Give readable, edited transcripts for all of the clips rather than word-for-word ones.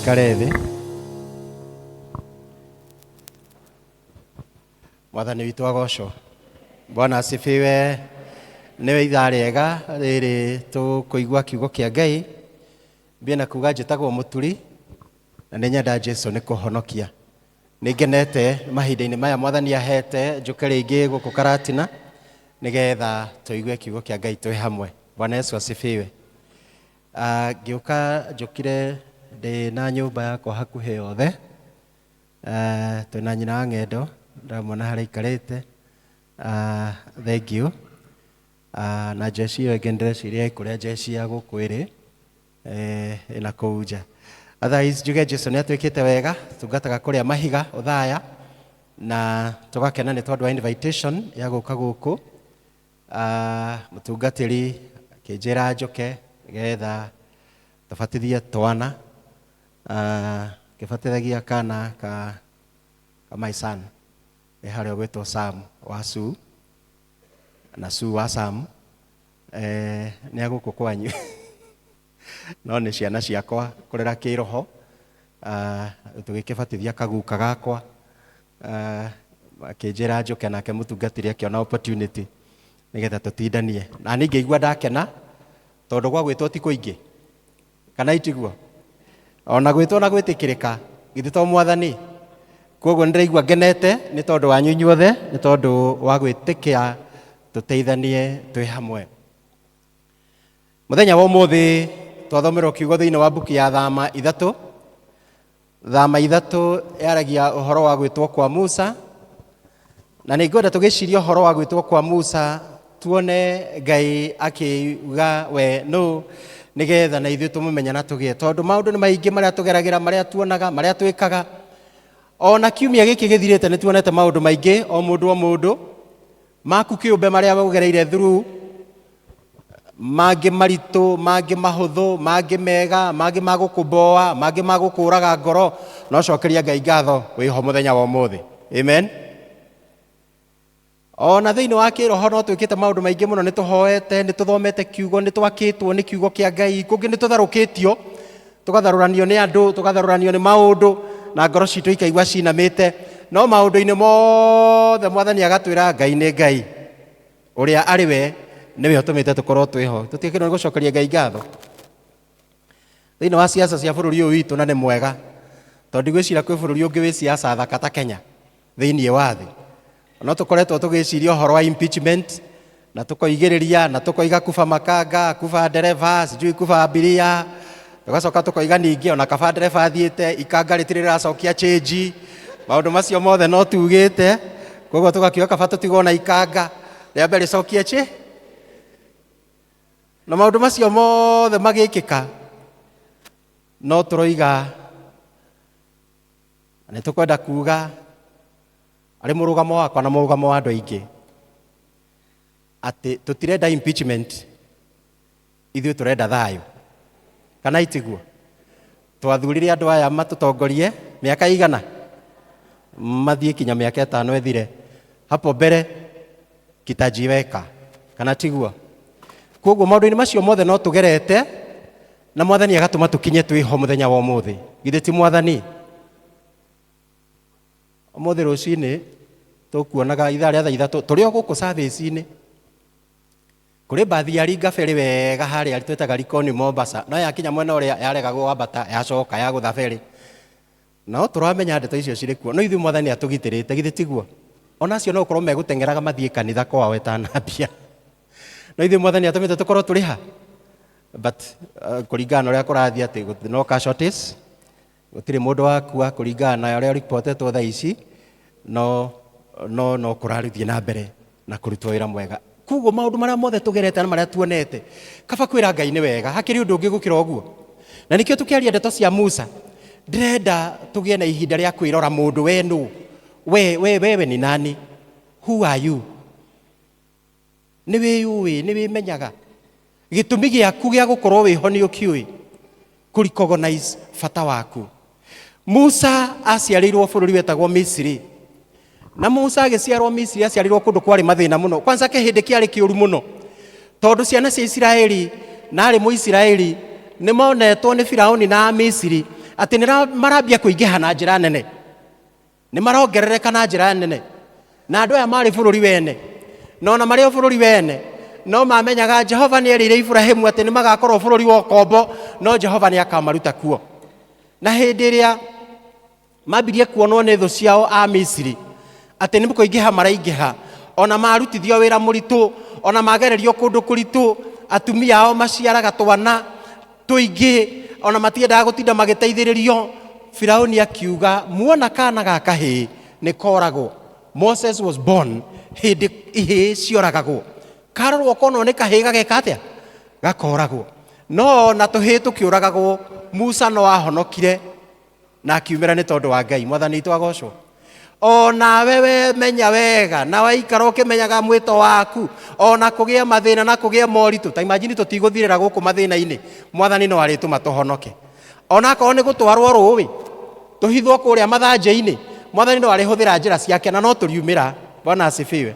Tũikare thĩ. Mwathani witũ agocwo. Bwana asifiwe. Nĩ ithaa rĩega rĩrĩ tũkũigua kiugo kĩa Ngai. Mbie na kuga njĩtagwo Mũturi na nĩ nyenda Jesu nĩ kũhonokia. Nĩ ngenete mahinda-inĩ maya Mwathani ahete njũke rĩngĩ gũkũ Karatina nĩgetha tũigue kiugo kĩa Ngai twĩ hamwe. Bwana Yesu asifiwe. Ah, ngĩũka njũkire ndĩ na nyũmba yakwa hakuhĩ yothe. Ah, twĩna nyina wa ng'endo ndĩramuona harĩa aikarĩte. Ah, thank you. Ah, na jeshi ĩyo ĩngĩ ndĩreciria ĩ kũrĩa jeshi ya gũkũ ĩrĩ eh, ĩna kũu nja. Otherwise njuge Jesu nĩ atwĩkĩte wega, tungataga kũrĩa mahiga ũthaya na tũgakena nĩ tondũ wa invitation ya gũka gũkũ. Ah, mũtungatĩri akĩnjĩra njũke nĩgetha tũbatithie twana. Ah, ngĩbatithagia kana ka, ka my son ĩ harĩa ũgwĩtwo Sam wa Sue na Sue wa Sam eh, nĩ agũkũ kwanyu no nĩ ciana ciakwa kũrera kĩroho. Ah, tũgĩkĩbatithia kaguka gakwa. Ah, akĩnjĩra njũke nake mũtungatĩri akĩona opportunity nĩgetha tũtindanie na niĩ ngĩigua ndakena tondũ gwa gwĩtwo ti kũingĩ kana itiguo ona gwĩtwo na gwĩtĩkĩrĩka githĩ to mwathani. Koguo nĩ ndĩraigua ngenete nĩ tondũ wanyu inyuothe nĩ tondũ wa gwĩtĩkĩra tũteithanie twĩ hamwe. Mũthenya wa ũmũthĩ twathomerwo kiugo thĩinĩ wa mbuku ya Thama ithatũ. Thama ithatũ yaragia ũhoro wa gwĩtwo kwa Musa, na nĩ ngwenda tũgĩciria ũhoro wa gwĩtwo kwa Musa tuone Ngai akiuga we nũ nĩgetha na ithuĩ tũmũmenye na tũgĩe, tondũ maũndũ nĩ maingĩ marĩa tũgeragĩra, marĩa tuonaga, marĩa twĩkaga. Ona kiumia gĩkĩ gĩthirĩte nĩ tuonete maũndũ maingĩ, o mũndũ o mũndũ maku kĩũmbe marĩa ũgereire through, mangĩ maritũ, mangĩ mahũthũ, mangĩ mega, mangĩ ma gũkũboa, mangĩ ma gũkũraga ngoro, no cokeria Ngai ngatho wĩho mũthenya wa ũmũthĩ. Amen. Ona thĩinĩ wa kĩroho no twĩkĩte maũndũ maingĩ mũno, nĩ tũhoete, nĩ tũthomete kiugo, nĩ twakĩtwo nĩ kiugo kĩa Ngai, kũngĩ nĩ tũtharũkĩtio, tũgatharũranio nĩ andũ, tũgatharũranio nĩ maũndũ, na ngoro citũ ikaigua cinamĩte. No maũndũ-inĩ mothe Mwathani agatwĩra Ngai nĩ Ngai, ũrĩa arĩ we nĩwe ũtũmĩte tũkorwo twĩho. Tũtiagĩrĩirwo nĩ gũcokeria Ngai ngatho thĩinĩ wa siasa cia bũrũri ũyũ witũ, na nĩ mwega tondũ ndigwĩciria kwĩ bũrũri ũngĩ wĩ siasa thaka ta Kenya thĩinĩ wa thĩ. No tũkoretwo tũgĩciria ũhoro wa impeachment na tũkoigĩrĩria na tũkoiga kuba makanga, kuba ndereba, sijui kuba abiria, tũgacoka tũkoiga ningĩ ona kaba ndereba athiĩte ikanga rĩtirĩ rĩracokia change. Maũndũ macio mothe no tugĩte, koguo tũgakiuga kaba tũtigwo na ikanga rĩambe rĩcokie chi na maũndũ macio mothe magĩkĩka, no tũroiga na nĩ tũkwenda kuga arĩ mũrũgamo wakwa na mũrũgamo wa andũ aingĩ atĩ tũtirenda impeachment, ithuĩ tũrenda thayũ, kana itiguo? Twathurire andũ aya matũtongorie mĩaka igana mathiĩ kinya mĩaka ĩtano ĩthire, hapo mbere kitajiweka, kana tiguo? Koguo maũndũ-inĩ macio mothe no tũgerete na Mwathani agatũma tũkinye twĩho mũthenya wa ũmũthĩ. Githĩ ti Mwathani? Ũmũthĩ rũcinĩ tũkuonaga ithaa rĩa thaa ithatũ tũrĩ o gũkũ service-inĩ, kũrĩ mbathi ya ringa ferry wega harĩa twĩtaga Likoni Mombasa, no yakinya mwena ũrĩa yarega gwambata yacoka yagũtha ferry. No tũramenya ndeto icio cirĩ kuo, no ithuĩ Mwathani atũgitĩrĩte, githĩ tiguo? Ona acio no gũkorwo megũteng'eraga mathiĩ kanitha kwao ĩtanambia, no ithuĩ Mwathani atũmĩte tũkorwo tũrĩ ha. But kũringana na ũrĩa kũrathiĩ atĩ no casualties, gũtirĩ mũndũ wakua kũringana na ũrĩa ripotetwo thaa ici, no no no kũraruthiĩ na mbere na kũrutwo wĩra mwega. Koguo maũndũ marĩa mothe tũgerete na marĩa tuonete, kaba kwĩra Ngai nĩ wega, hakĩrĩ ũndũ ũngĩ gũkĩra ũguo. Na nĩkĩo tũkĩaria ndeto cia Musa, ndĩrenda tũgĩe na ihinda rĩa kwĩrora mũndũ, we nũ, we, we, wewe ni nani, who are you? Nĩ wĩyũĩ, nĩ wĩmenyaga, gĩtũmi gĩaku gĩa gũkorwo wĩho nĩ ũkĩũĩ, kũ recognize bata waku. Musa aciarĩirwo bũrũri wetagwo Misiri, na Musa agĩciarwo Misiri aciarĩirwo kũndũ kwarĩ mathĩna mũno. Kwanza kĩhĩndĩ kĩarĩ kĩũru mũno, tondũ ciana cia Isiraeli na arĩ Mũisiraeli nĩ monetwo nĩ Firauni na Amisiri Atĩ nĩ marambia kũingĩha na njĩra nene. Nĩ marongerereka na njĩra nene. Na andũ aya marĩ bũrũri wene. Na ona marĩ o bũrũri wene, no mamenyaga Jehova nĩ erĩire Iburahĩmu atĩ nĩ magakorwo bũrũri wa ũkombo, no Jehova nĩ akamaruta kuo. Na hĩndĩ ĩrĩa mambirie kuonwo nĩ thũ ciao a Misiri atĩ nĩ kũingĩha maraingĩha, ona marutithio wĩra mũritũ, ona magererio kũndũ kũritũ, atumia ao maciaraga twana tũingĩ, ona matiendaga gũtinda magĩteithĩrĩrio. Firauni akiuga, muona kana ga kahĩĩ nĩ koragwo. Moses was born hĩndĩ ihĩĩ cioragagwo. Karorwo konwo nĩ kahĩĩ gageka atĩa? Gakoragwo. No ona tũhĩĩ tũkĩũragagwo, Musa no ahonokire na akiumĩra nĩ tondũ wa Ngai. Mwathani witũ agocwo. O nawe we menya wega na waikara ũkĩmenyaga mwĩto waku, ona kũgĩa mathĩna na kũgĩa moritũ, ta imagine tũtigũthirĩra gũkũ mathĩna-inĩ, Mwathani no arĩtũma tũhonoke. Ona akorwo nĩ gũtwarwo rũĩ, tũhithwo kũrĩa mathanjĩ-inĩ, Mwathani no arĩhũthĩra njĩra ciake na no tũriumĩra. Bwana asifiwe.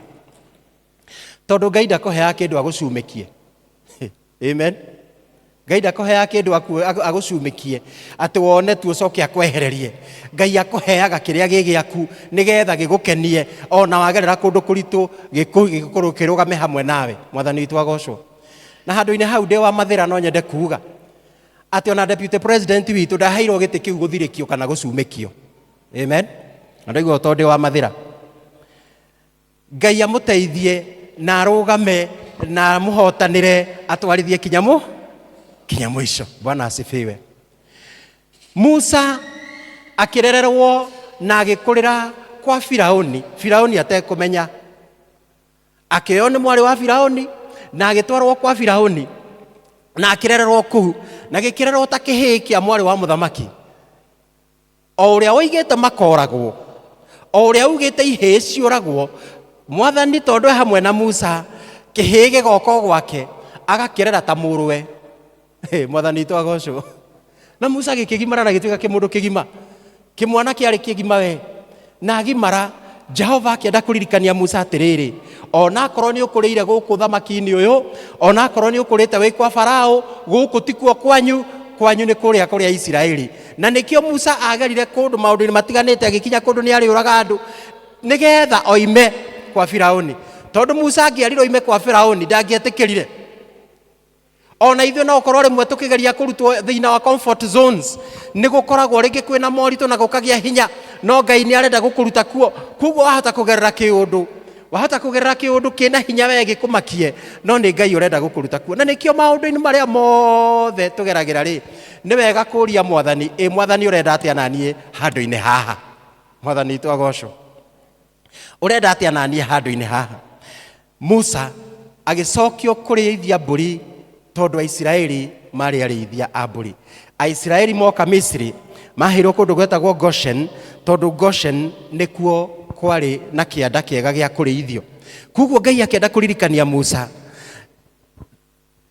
Tondũ Ngai ndakũheaga kĩndũ agũcumĩkie. Amen. Ngai ndakũheaga kĩndũ agũcumĩkie atĩ wone tu ũcoke akwehererie. Ngai akũheaga kĩrĩa gĩ gĩaku nĩgetha gĩgũkenie ona wagerera kũndũ kũritũ gĩkorwo kĩrũgame hamwe nawe. Mwathani witũ agocwo. Na handũ-inĩ hau ndĩ wa mathĩra no nyende kuga atĩ ona deputy president witũ ndaheirwo gĩtĩ kĩu gũthirĩkio kana gũcumĩkio. Amen. Na ndaigua tondũ ndĩ wa mathĩra. Ngai amũteithie na arũgame na amũhotanĩre atwarithie kinya mũico. Bwana asifiwe. Musa akĩrererwo na agĩkũrĩra kwa Firauni, Firauni atekũmenya. Akĩoywo nĩ mwarĩ wa Firauni na agĩtwarwo kwa Firauni na akĩrererwo kũu na gĩkĩrerwo ta kĩhĩĩ kĩa mwarĩ wa mũthamaki. O ũrĩa woigĩte makoragwo, o ũrĩa ugĩte ihĩĩ ciũragwo, Mwathani tondũ e hamwe na Musa, kĩhĩĩ gĩgoka gwake agakĩrera ta mũrũwe. Mwathani witũ agocwo. Na Musa gĩkĩgimara na gĩtuĩka kĩmũndũ kĩgima. Kĩmwana kĩarĩ kĩgima we. Na agimara, Jehova akĩenda kũririkania Musa atĩrĩrĩ, ona akorwo nĩ ũkũrĩire gũkũ thamaki-inĩ ũyũ, ona akorwo nĩ ũkũrĩte wĩ kwa Farao, gũkũ tikuo kwanyu, kwanyu nĩ kũrĩa kũrĩa Isiraeli. Na nĩkĩo Musa agerire kũndũ maũndũ-inĩ matiganĩte, agĩkinya kũndũ nĩ arĩũraga andũ, nĩgetha oime kwa Firauni. Tondũ Musa angĩerirwo oime kwa Firauni, ndangĩetĩkĩrire. Ona ithuĩ no ũkorwo rĩmwe tũkĩgeria kũrutwo thĩinĩ wa comfort zones, nĩ gũkoragwo rĩngĩ kwĩna moritũ na gũkagĩa hinya, no Ngai nĩ arenda gũkũruta kuo. Koguo wahota kũgerera kĩũndũ, wahota kũgerera kĩũndũ kĩna hinya we gĩkũmakie, no nĩ Ngai ũrenda gũkũruta kuo. Na nĩkĩo maũndũ-inĩ marĩa mothe tũgeragĩra rĩ, nĩ wega kũria Mwathani, ĩ Mwathani ũrenda atĩa na niĩ handũ-inĩ haha? Mwathani witũ agocwo. Ũrenda atĩa na niĩ handũ-inĩ haha? Musa agĩcokio kũrĩithia mbũri tondũ Aisiraeli marĩ arĩithia a mbũri. Aisiraeli moka Misiri maheirwo kũndũ gwetagwo Goshen tondũ Goshen nĩkuo kwarĩ na kĩanda kĩega gĩa kũrĩithio. Koguo Ngai akĩenda kũririkania Musa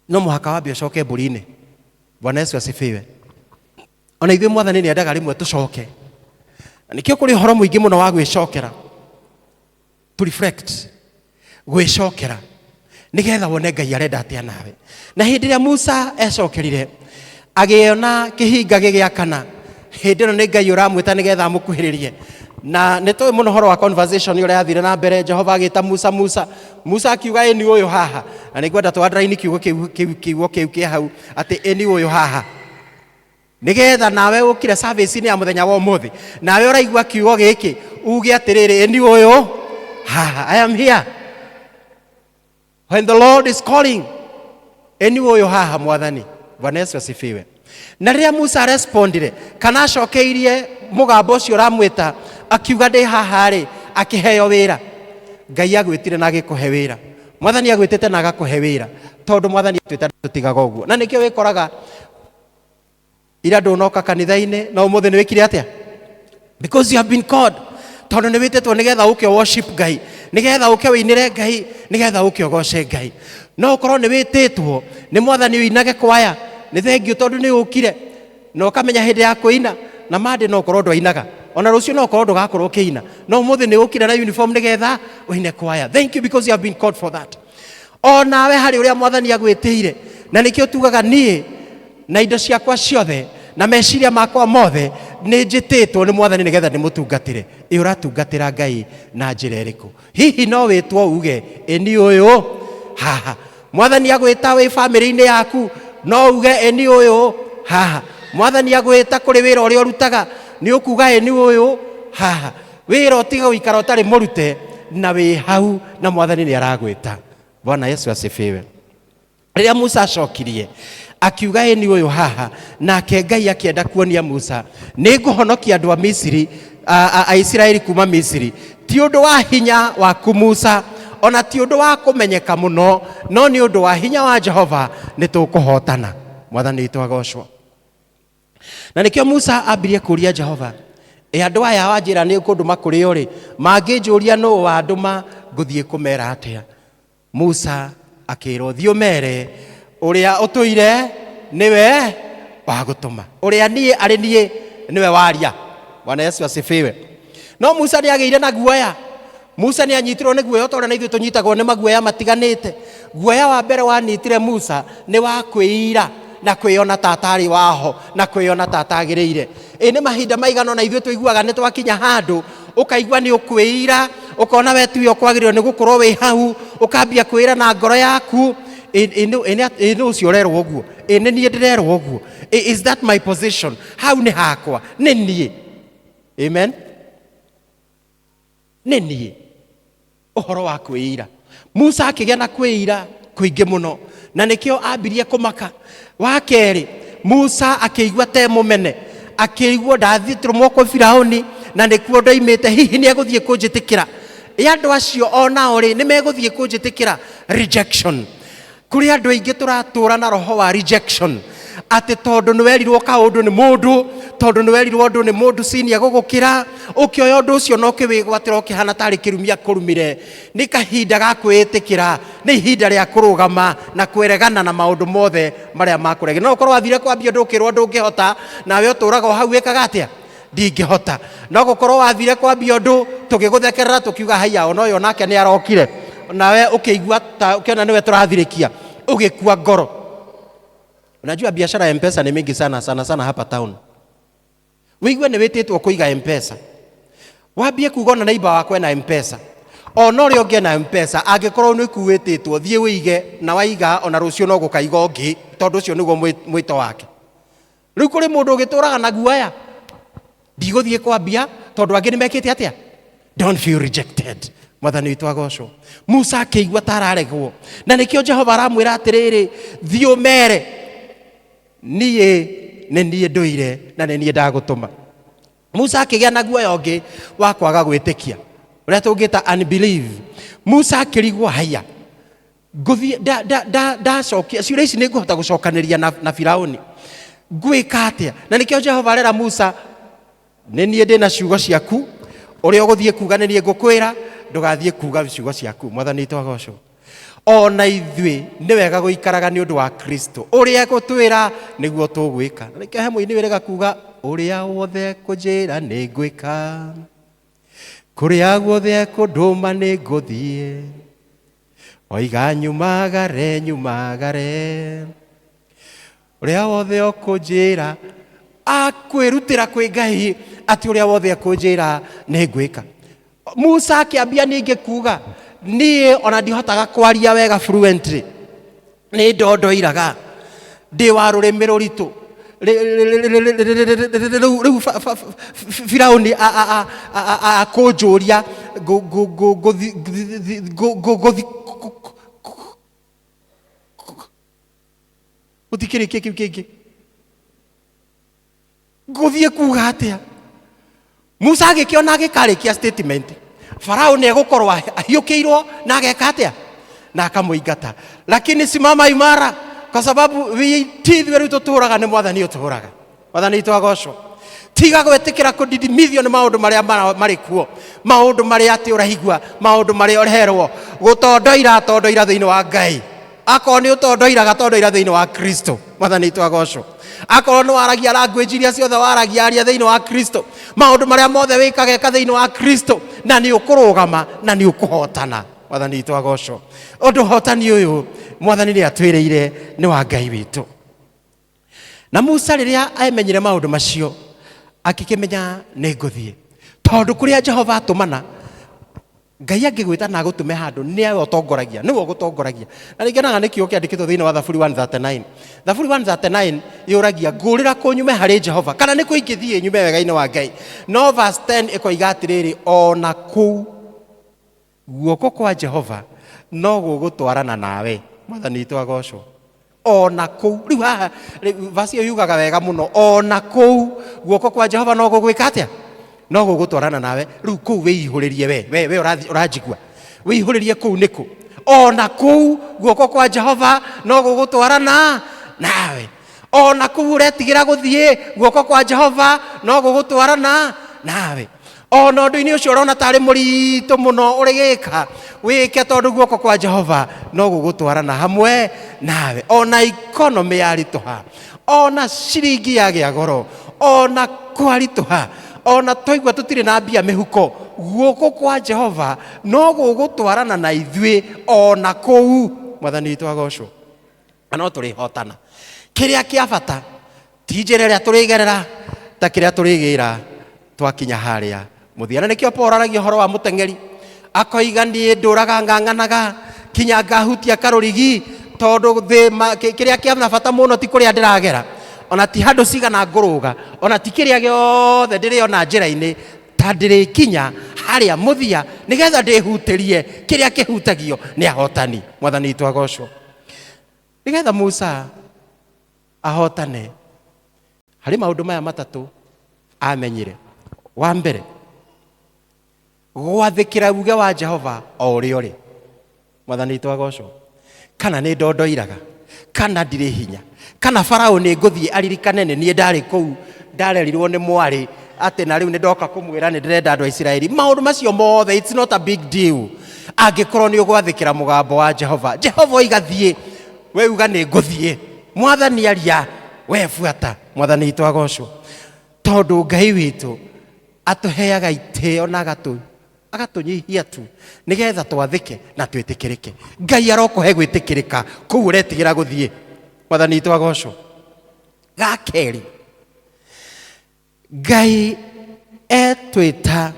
no mũhaka wambe ũcoke mbũri-inĩ. Bwana Yesu asifiwe. Ona ithuĩ Mwathani nĩ endaga rĩmwe tũcoke. Na nĩkĩo kũrĩ ũhoro mũingĩ mũno wa gwĩcokera. To reflect. Gwĩcokera. Nĩgetha wone Ngai arenda atĩa nawe. Na hĩndĩ ĩrĩa Musa ecokerire, agĩona kĩhinga gĩgĩakana, hĩndĩ ĩno nĩ Ngai ũramwĩta nĩgetha amũkuhĩrĩrie. Na nĩ tũĩ mũno ũhoro wa conversation ũrĩa yathire na mbere, Jehova agĩta Musa, Musa. Musa akiuga ĩni ũyũ haha. Na nĩ ngwenda tũ underline kiugo kĩu, kĩu, kiugo kĩu kĩ hau, atĩ ĩni ũyũ haha. Nĩgetha nawe ũkire service-inĩ ya mũthenya wa ũmũthĩ, nawe ũraigua kiugo gĩkĩ, uge atĩrĩrĩ, ĩni ũyũ haha, I am here. When the Lord is calling, ĩni ũyũ haha Mwathani. Bwana Yesu asifiwe. Na rĩrĩa Musa respondire, kana acokeirie mũgambo ũcio ũramwĩta, akiuga ndĩ haha rĩ, akĩheo wĩra. Ngai agwĩtire na agĩkũhe wĩra. Mwathani agwĩtĩte na agakũhe wĩra. Tondũ Mwathani atwĩta tũtigaga ũguo. Na nĩkĩo wĩkoraga ira ndũnoka kanitha-inĩ no ũmũthĩ nĩ wĩkire atĩa? Because you have been called. Tondũ nĩ wĩtĩtwo nĩgetha ũke worship Ngai, nĩgetha ũke ũinĩre Ngai, nĩgetha ũke ũgoce Ngai. No ũkorwo nĩ wĩtĩtwo nĩ Mwathani ũinage kwaya, nĩ thengiũ tondũ nĩ ũkire na ũkamenya hĩndĩ ya kũina, na Monday no ũkorwo ndwainaga, ona rũciũ no ũkorwo ndũgakorwo ũkĩina, no ũmũthĩ nĩ ũkire na uniform nĩgetha ũine kwaya. Thank you because you have been called for that. O nawe harĩ ũrĩa Mwathani agwĩtĩire, na nĩkĩo tugaga niĩ na indo ciakwa ciothe Na meciria makwa mothe nĩ njĩtĩtwo nĩ Mwathani nĩgetha ndĩmũtungatĩre. Ĩ ũratungatĩra Ngai na njĩra ĩrĩkũ? Hihi no wĩtwo uge ĩni ũyũ haha? Mwathani agwĩta wĩ bamĩrĩ-inĩ yaku, no uge ĩni ũyũ haha? Mwathani agwĩta kũrĩ wĩra ũrĩa ũrutaga, nĩ ũkuga ĩni ũyũ haha? Wĩra ũtige gũikara ũtarĩ mũrute na wĩ hau na Mwathani nĩ aragwĩta. Bwana Yesu asifiwe. Rĩrĩa Musa acokirie akiuga ĩni ũyũ haha, nake Ngai akĩenda kuonia Musa, nĩ ngũhonokia andũ a Misiri, a Isiraeli kuma Misiri, ti ũndũ wa hinya waku Musa, ona ti ũndũ wa kũmenyeka mũno, no nĩ ũndũ wa hinya wa Jehova nĩ tũkũhotana. Mwathani witũ agocwo. Na nĩkĩo Musa ambirie kũria Jehova, ĩ andũ aya wanjĩra nĩ kũndũma kũrĩ o rĩ, mangĩnjũria nũũ wandũma ngũthiĩ kũmera atĩa? Musa akĩrwo, thiĩ ũmere ũrĩa ũtũire nĩwe wagũtũma, ũrĩa niĩ arĩ niĩ nĩwe waria. Bwana Yesu asifiwe. No Musa nĩ agĩire na guoya. Musa nĩ anyitirwo nĩ guoya, ta ũrĩa na ithuĩ tũnyitagwo nĩ maguoya matiganĩte. Guoya wa mbere wanyitire Musa nĩ wa kwĩira na kwĩona ta atarĩ waho na kwĩona ta atagĩrĩire. Ĩ nĩ mahinda maigana ona ithuĩ tũiguaga nĩ twakinya handũ ũkaigua nĩ ũkwĩira, ũkona we tiwe ũkwagĩrĩirwo nĩ gũkorwo wĩ hau, ũkambia kwĩra na ngoro yaku, ĩ nĩ ũcio ũrerwo ũguo, ĩ nĩ niĩ ndĩrerwo ũguo, is that my position? Hau nĩ hakwa, nĩ niĩ. Amen. Nĩ niĩ. Ũhoro wa kwĩira. Musa akĩgĩa na kwĩira kũingĩ mũno, na nĩkĩo ambirie kũmaka. Wa kerĩ, Musa akĩigua te mũmene, akĩigua ndathiĩ kwĩ Firaũni na nĩkuo ndoimĩte, hihi nĩ egũthiĩ kũnjĩtĩkĩra? Ĩ andũ acio onao rĩ, nĩ megũthiĩ kũnjĩtĩkĩra? Rejection. Kũrĩ andũ aingĩ tũratũra na roho wa rejection, atĩ tondũ nĩ werirwo kaũndũ nĩ mũndũ, tondũ nĩ werirwo ũndũ nĩ mũndũ senior gũgũkĩra, ũkĩoya ũndũ ũcio na ũkĩwĩgwatĩra ũkĩhana tarĩ kĩrumi akũrumire. Nĩ kahinda ga kwĩĩtĩkĩra, nĩ ihinda rĩa kũrũgama na kweregana na maũndũ mothe marĩa makũregire. No ũkorwo wathire kwambia ũndũ ũkĩrwo ndũngĩhota, nawe ũtũraga o hau wĩkaga atĩa? Ndingĩhota. No gũkorwo wathire kwambia ũndũ tũgĩgũthekerera tũkiuga haiya ona ũyũ onake nĩ arokire, nawe ũkĩigua ta ũkĩona nĩwe tũrathirĩkia, ũgĩkua ngoro. Unajua biashara ya M-Pesa ni mingi sana sana sana hapa town. Wĩigue nĩ wĩtĩtwo kũiga M-Pesa, wambie kuga ona neighbor wakwa ena M-Pesa, ona ũrĩa ũngĩ ena M-Pesa, angĩkorwo nĩ kuwĩtĩtwo thiĩ wĩige, na waiga ona rũciũ no gũkaiga ũngĩ, tondũ ũcio nĩguo mwĩto wake. Rĩu kũrĩ mũndũ ũgĩtũraga na guoya, ndigũthiĩ kwambia tondũ angĩ nĩ mekĩte atĩa? Don't feel rejected. Mwathani witũ agocwo. Musa akĩigua ta araregwo, na nĩkĩo Jehova aramwĩra atĩrĩrĩ, thiĩ ũmere niĩ nĩ niĩ ndũire na nĩ niĩ ndagũtũma. Musa akĩgĩa na guoya ũngĩ wa kwaga gwĩtĩkia, ũrĩa tũngĩta unbelief. Musa akĩrigwo, haiya, ngũthiĩ ndacokia ciũria ici nĩ ngũhota gũcokanĩria na Firaũni, ngwĩka atĩa? Na nĩkĩo Jehova arera Musa, nĩ niĩ ndĩna ciugo ciaku, ũrĩa ũgũthiĩ kuga nĩ niĩ ngũkwĩra, ndũgathiĩ kuga ciugo ciaku. Mwathani witũ agocwo. Ona ithuĩ nĩ wega gũikaraga nĩ ũndũ wa Kristo, ũrĩa egũtwĩra nĩguo tũgwĩka. Na nĩkĩo he mũini wĩrĩga kuga, ũrĩa wothe ekũnjĩra nĩ ngwĩka, kũrĩa guothe ekũndũma nĩ ngũthiĩ, oiga nyumagare nyumagare, ũrĩa wothe ũkũnjĩra. Akwĩrutĩra kwĩ Ngai atĩ ũrĩa wothe ekũnjĩra nĩ ngwĩka. Musa akĩambia ningĩ kuga, niĩ ona ndihotaga kwaria wega fluently, nĩ ndondoiraga, ndĩ wa rũrĩmĩ rũritũ. Rĩu Firaũni akũnjũria gũtikĩrĩkia kĩu kĩngĩ, ngũthiĩ kuga atĩa? Musa agĩkĩona agĩkarĩkia statement, Farao nĩ egũkorwo ahiũkĩirwo na ageka atĩa? Na akamũingata. Lakini simama imara, kwa sababu ti ithuĩ rĩu tũtũraga, nĩ Mwathani ũtũraga. Mwathani witũ agocwo. Tiga gwĩtĩkĩra kũdidimithio nĩ maũndũ marĩa marĩ kuo, maũndũ marĩa atĩ ũraigua, maũndũ marĩa ũrerwo. Gũtondoira tondoira thĩinĩ wa Ngai. Akorwo nĩ ũtondoiraga, tondoira thĩinĩ wa Kristo. Mwathani witũ agocwo. Akorwo nĩ waragia language iria ciothe waragia, aria thĩinĩ wa Kristo. Maũndũ marĩa mothe wĩkaga, ĩka thĩinĩ wa Kristo, na nĩ ũkũrũgama na nĩ ũkũhotana. Mwathani witũ agocwo. Ũndũ ũhotani ũyũ Mwathani nĩ atwĩrĩire nĩ wa Ngai witũ. Na Musa rĩrĩa amenyire maũndũ macio akĩkĩmenya nĩ ngũthiĩ, tondũ kũrĩa Jehova atũmana, Ngai angĩgwĩta na agũtũme handũ nĩwe ũtongoragia, nĩwe ũgũtongoragia. Na rĩngĩ naga nĩ kiugo kĩandĩkĩtwo thĩinĩ wa Thaburi 139. Thaburi 139 yũragia ngũrĩra kũ nyume harĩ Jehova, kana nĩ kũ ingĩthiĩ nyume wega-inĩ wa Ngai. No verse 10 ĩkoiga atĩrĩrĩ, ona kũu guoko kwa Jehova no gũgũtwarana nawe. Mwathani witũ agocwo. Ona kũu rĩu haha verse ĩyo yugaga wega mũno, ona kũu guoko kwa Jehova no gũgwĩka atĩa? No gũgũtwarana nawe. Rĩu kũu wĩihũrĩrie we, we, we ũranjigua, wĩihũrĩrie kũu nĩkũ? Ona kũu guoko kwa Jehova no gũgũtwarana nawe. Ona kũu ũretigĩra gũthiĩ, guoko kwa Jehova no gũgũtwarana nawe. Ona ũndũ-inĩ ũcio ũrona tarĩ mũritũ mũno ũrĩgĩka, wĩke tondũ guoko kwa Jehova no gũgũtwarana hamwe nawe. Ona economy yaritũha, ona ciringi yagĩa goro, ona kwaritũha, ona twaigua tũtirĩ na mbia mĩhuko, guoko kwa Jehova no gũgũtwarana na ithuĩ ona kũu. Mwathani witũ agocwo. Na no tũrĩhotana. Kĩrĩa kĩa bata ti njĩra ĩrĩa tũrĩgerera ta kĩrĩa tũrĩgĩra twakinya harĩa mũthia. Na nĩkĩo Paul aragia ũhoro wa mũteng'eri, akoiga niĩ ndũraga ng'ang'anaga kinya ngahutia karũrigi, tondũ kĩrĩa kĩa na bata mũno ti kũrĩa ndĩragera, ona ti handũ cigana ngũrũga, ona ti kĩrĩa gĩothe ndĩrĩona njĩra-inĩ, ta ndĩrĩkinya harĩa mũthia nĩgetha ndĩhutĩrie kĩrĩa kĩhutagio nĩ ahotani. Mwathani witũ agocwo. Nĩgetha Musa ahotane harĩ maũndũ maya matatũ amenyire. Wa mbere, gwathĩkĩra uge wa Jehova o ũrĩa ũrĩ. Mwathani witũ agocwo. Kana nĩ ndondoiraga, kana ndirĩ hinya, kana Farao nĩ ngũthiĩ aririkane nĩ niĩ ndarĩ kũu ndarerirwo nĩ mwarĩ atĩ na rĩu nĩ ndoka kũmwĩra nĩ ndĩrenda andũ a Isiraeli. Maũndũ macio mothe, it's not a big deal angĩkorwo nĩ ũgwathĩkĩra mũgambo wa Jehova. Jehova oiga thiĩ, we uga nĩ ngũthiĩ. Mwathani aria, we buata. Mwathani witũ agocwo. Tondũ Ngai witũ atũheaga itĩo na agatũnyihia tu nĩgetha twathĩke na twĩtĩkĩrĩke. Ngai arokũhe gwĩtĩkĩrĩka kũu ũretigĩra gũthiĩ. Mwathani witũ agocwo. Ga kerĩ, Ngai etwĩta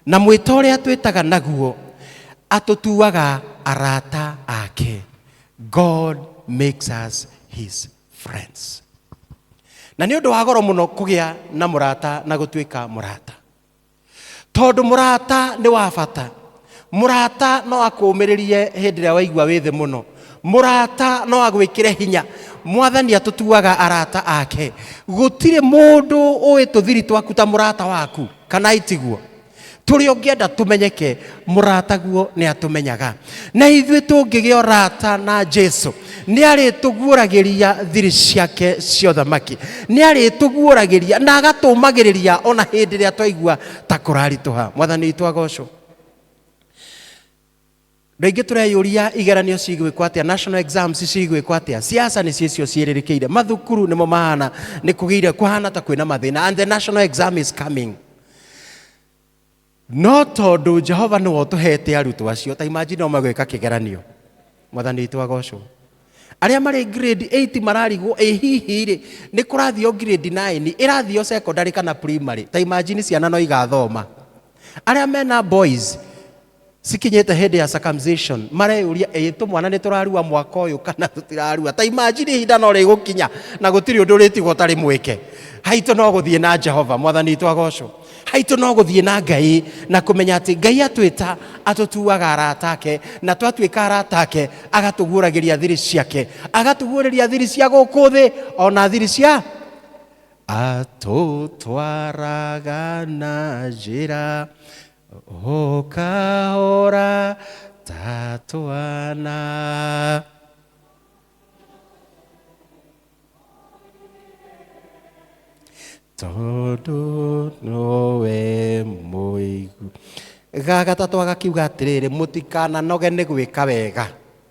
na mwĩto ũrĩa twĩtaga naguo atũtuaga arata ake. God makes us his friends. Na nĩ ũndũ wa goro mũno kũgĩa na mũrata na gũtuĩka mũrata, tondũ mũrata nĩ wa bata. Mũrata no akũũmĩrĩrie hĩndĩ ĩrĩa waigua wĩ thĩ mũno. Mũrata no agwĩkĩre hinya. Mwathani atũtuaga arata ake. Gũtirĩ mũndũ ũĩ tũthiri twaku ta mũrata waku, kana itiguo? Tũrĩa ũngĩenda tũmenyeke, mũrata guo nĩ atũmenyaga. Na ithuĩ tũngĩgĩa ũrata na Jesu, nĩ arĩtũguũragĩria thiri ciake cia ũthamaki, nĩ arĩtũguũragĩria na agatũmagĩrĩria ona hĩndĩ ĩrĩa twaigua ta kũraritũha. Mwathani witũ agocwo. Andũ aingĩ tũreyũria igeranio cigwĩkwo atĩa, national exams cigwĩkwo atĩa, siasa nĩcio icio ciĩrĩrĩkĩire, mathukuru nĩmo mahana nĩ kũgĩire kũhana ta kwĩna mathĩna, and the national exam is coming. No tondũ Jehova nĩwe ũtũhete arutwo acio, ta imagine no magwĩka kĩgeranio. Mwathani witũ agocwo. Arĩa marĩ grade 8 mararigwo, ĩ hihi rĩ, nĩ kũrathio grade 9, ĩrathio secondary kana primary. Ta imagine ciana no igathoma. Arĩa mena boys cikinyĩte hĩndĩ ya circumcision mareyũria, ĩ tũmwana nĩ tũrarua mwaka ũyũ kana tũtirarua. Ta imagine ihinda no rĩgũkinya na gũtirĩ ũndũ ũrĩtigwo ũtarĩ mwĩke. Haitũ no gũthiĩ na Jehova. Mwathani witũ agocwo. Haitũ no gũthiĩ na Ngai na kũmenya atĩ Ngai atwĩta atũtuaga arata ake, na twatuĩka arata ake agatũguũragĩria thiri ciake, agatũguũrĩria thiri cia gũkũ thĩ ona thiri cia atũtwaraga na njĩra ũkahora ta twana. Tondũ nowe mũigu. Ga gatatũ agakiuga atĩrĩrĩ, mũtikananoge nĩ gwĩka wega.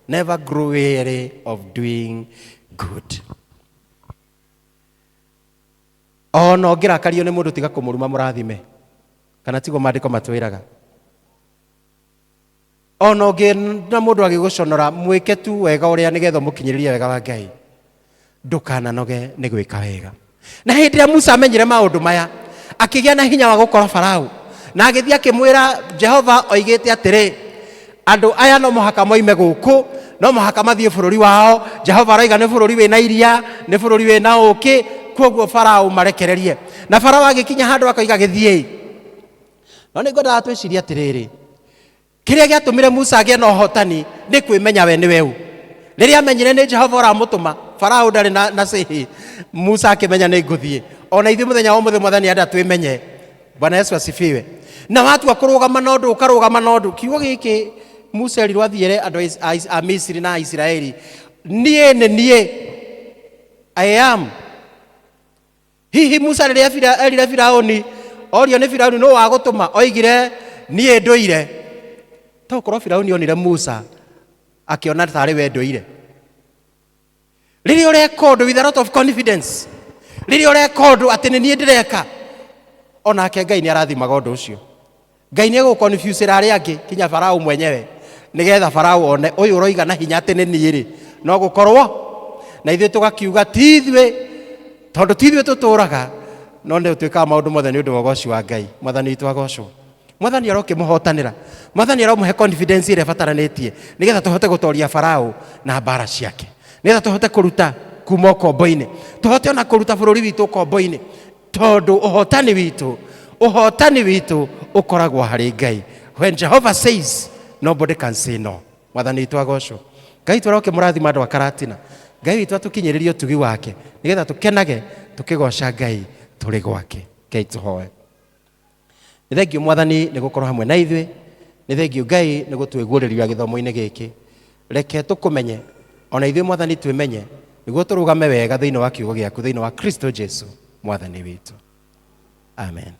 Never grow weary of doing good. Ona ũngĩrakario nĩ mũndũ tiga kũmũruma, mũrathime. Kana tiguo maandĩko matwĩraga? Ona ũngĩona mũndũ agĩgũconora, mwĩke tu wega ũrĩa nĩgetha ũmũkinyĩrĩrie wega wa Ngai. Ndũkananoge nĩ gwĩka wega. Na hĩndĩ ĩrĩa Musa amenyire maũndũ maya, akĩgĩa na hinya wa gũkora Farao, na agĩthiĩ akĩmwĩra Jehova oigĩte atĩrĩ, andũ aya no mũhaka moime gũkũ, no mũhaka mathiĩ bũrũri wao. Jehova aroiga nĩ bũrũri wĩna iria, nĩ bũrũri wĩna ũkĩ, kwoguo Farao marekererie. Na Farao agĩkinya handũ akoiga gĩthiĩi. No nĩ ngwendaga twĩcirie atĩrĩrĩ, Kĩrĩa gĩatũmire Musa agĩe na ũhotani nĩ kwĩmenya we nĩwe ũ. Rĩrĩa amenyire nĩ Jehova ũramũtũma, Farao ndarĩ na, na cĩhĩ. Musa akĩmenya nĩ ngũthiĩ. Ona ithuĩ mũthenya wa ũmũthĩ Mwathani enda twĩmenye. Bwana Yesu asifiwe. Na watua kũrũgama na ũndũ ũkarũgama na ũndũ. Kiugo gĩkĩ Musa erirwo athiĩre andũ a Misiri na a Isiraeli. Niĩ nĩ niĩ. I am. Hihi Musa rĩrĩa erire Firauni, orio nĩ Firauni nũ wagũtũma, oigire niĩ ndũire. To gũkorwo Firauni onire Musa akĩona tarĩ we ndũire. Rĩrĩa ũreka ũndũ with a lot of confidence, rĩrĩa ũreka ũndũ atĩ nĩ niĩ ndĩreka, onake Ngai nĩ arathimaga ũndũ ũcio. Ngai nĩ egũkonfusĩra arĩa angĩ kinya Farao mwenyewe nĩgetha Farao one ũyũ ũroiga na hinya atĩ nĩ niĩ rĩ no gũkorwo na ithuĩ tũgakiuga ti ithuĩ tondũ ti ithuĩ tũtũraga no nĩ twĩkaga maũndũ mothe nĩ ũndũ wa ũgoci wa Ngai. Mwathani witũ agocwo. Mwathani arokĩmũhotanĩra. Mwathani aromũhe confidence ĩrĩa ĩbataranĩtie nĩgetha tũhote gũtoria Farao na mbara ciake, nĩgetha tũhote kũruta kuma ũkombo-inĩ, tũhote ona kũruta bũrũri witũ ũkombo-inĩ, tondũ ũhotani witũ, ũhotani witũ ũkoragwo harĩ Ngai. When Jehovah says, nobody can say no. Mwathani witũ agocwo. Ngai witũ arokĩmũrathima andũ a Karatina. Ngai witũ atũkinyĩrĩrie ũtugi wake nĩgetha tũkenage tũkĩgoca Ngai tũrĩ gwake. Ngai tũhoe. Nĩ thengiũ Mwathani nĩ gũkorwo hamwe na ithuĩ. Nĩ thengiũ Ngai nĩ gũtwĩguũrĩria gĩthomo-inĩ gĩkĩ. Reke tũkũmenye ona ithuĩ Mwathani twĩmenye nĩguo tũrũgame wega thĩinĩ wa kiugo gĩaku thĩinĩ wa Kristo Jesu Mwathani witũ. Amen.